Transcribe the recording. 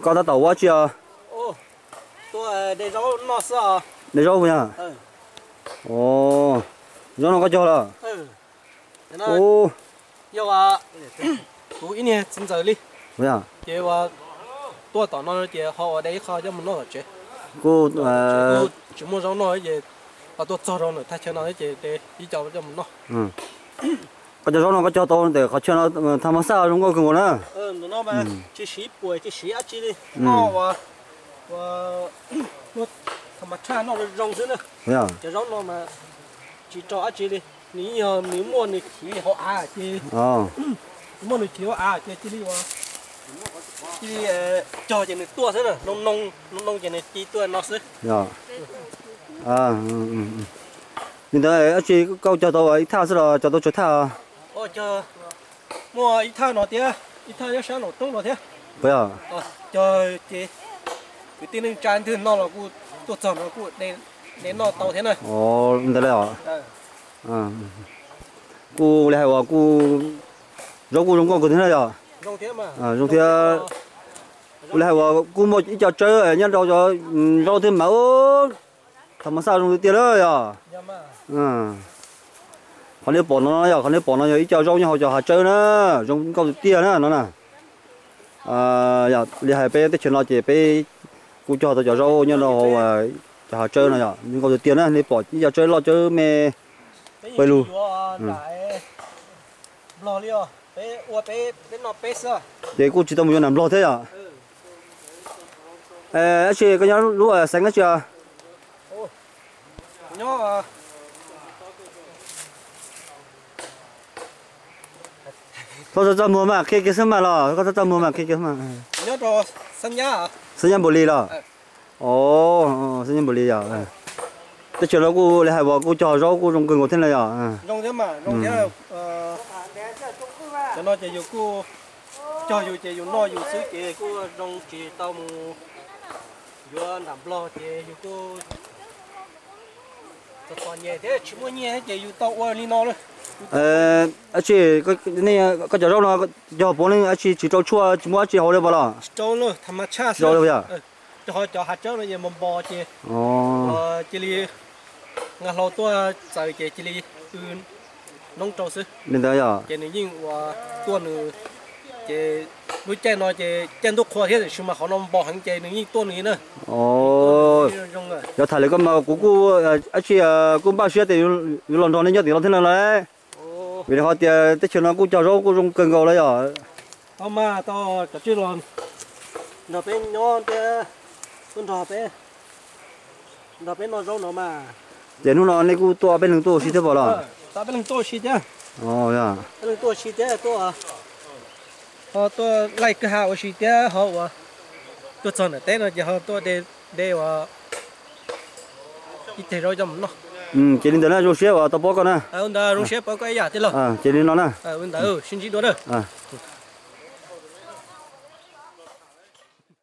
Koj tab tom ua dab tsi os? De zaub puas yog? Zaub no koj cog los? Yog kuv ib niag txiv ntxawm li, ces tuaj tom no ces ho ua de ib qho coj mus noj tom tsev. Kuv tsis muaj zaub noj ces ho tuaj txog rau ntawm thaj chaw no ces de ib co coj mus noj. Koj cov zaub no koj cog tau ntawm qhov chaw no, tham mas xaj zoo nkauj kawg nkaus na. Tsis siv puas tsis siv dab tsi li, noj ua tham mas tshaj noj zoo zoo xwb na. Cov zaub no mas tsis rau dab tsi li, nws yeej yog nws muaj nws chiv hauv av ces, muaj nws chiv hauv av ces cia li ua, cia li cog ces nws tuaj xwb na, noo noo ces nws cia li tuaj no xwb. Li ntawd dab tsi koj cog tau ib thaj xwb los cog tau tsawg thaj? Muaj ib thaj no thiab, ib thaj nyob sab nraum roob no thiab. Cog ces kwv tij neej tsa ntwg noj los kuj tuaj txog no kuj de noj tau thiab na. Ntawd li os. Kuj li hais uas kuj zaub kuj zoo nkauj kawg thiab na yog? Zoo thiab. Kuj li hais uas kuj muaj ib co tsawb nyob rau cov zaub thiab mas, tham mas xaj zoo tiag tiag na yog? Qhov nej pom no yog, qhov nej pom no yog ib co zaub nyob hauv cov hav tsawb na, zoo nkauj tiag tiag na no na. Li hais peb teb chaws no ces peb kuj cog tau cov zaub nyob rau hauv cov hav tsawb no yog zoo nkauj tiag tiag na, nej pom ib co tsawb loj tsawb me pawg lug. Ces kuj tsis tau mus yuav nram Nplog thiab yom? Dab tsi koj nyob lub xeev dab tsi? Txhob txaj muag mas qhia kiag xwb mas los, koj txhob txaj muag mas qhia kiag xwb mas. Xab Nyab Npaus Lis los? Xab Nyab Npaus Lis yom. Teb chaws no kuj li hais uas kuj cog zaub kuj zoo kawg nkaus thiab na yom? Cov no ces yus kuj cog yus ces yus noj yus xwb ces kuj zoo tsis tau mus yuav nram Nplog ces yus kuj txom txom nyem thiab tsis muaj nyiaj ces yus tau ua li no lawm. Dab tsi, koj cov zaub no cog puav leej dab tsi tsis rau tshuaj tsis muaj dab tsi hauv li pas los? Tsis rau li yom? Cov hav tsawb no ces npos npos ces cia li nqa hlau tuaj txaws ces cia li w noob rau xwb. Li ntawd yom? Ces nws yeej ua tuaj nws, ces lub caij no ces caij ntuj qhua thiab tiam sis mas qhov no npos heev ces nws yeej tuaj nws na. Yog tham lawm koj mas kuv kuj dab tsi kuj npaj siab tias yuav los nrog nej nyob tim no thiab no lauj. Vim rau qhov tias teb chaws no kuj cog zaub kuj zoo kawg nkaus lawm yom. Tau mas tau, cov tsij los nrog peb nyob thiab, tuaj nrog peb, nrog peb noj zaub no mas. Ces hnub no nej kuj tuaj peb leeg tuaj ua si thiab pas los? Peb leeg tuaj ua si thiab. Peb leeg tuaj ua si thiab, tuaj, ho tuaj laij kwj ha ua si thiab ho uas tuaj txog nram teb no ces ho tuaj de, de uas ib teg zaub coj mus noj. Ces li ntawd na, zoo siab uas tau paub koj na. Ntawd zoo siab paub koj ib yam thiab los. Ces li no na. Ntawd sib ntsib dua na.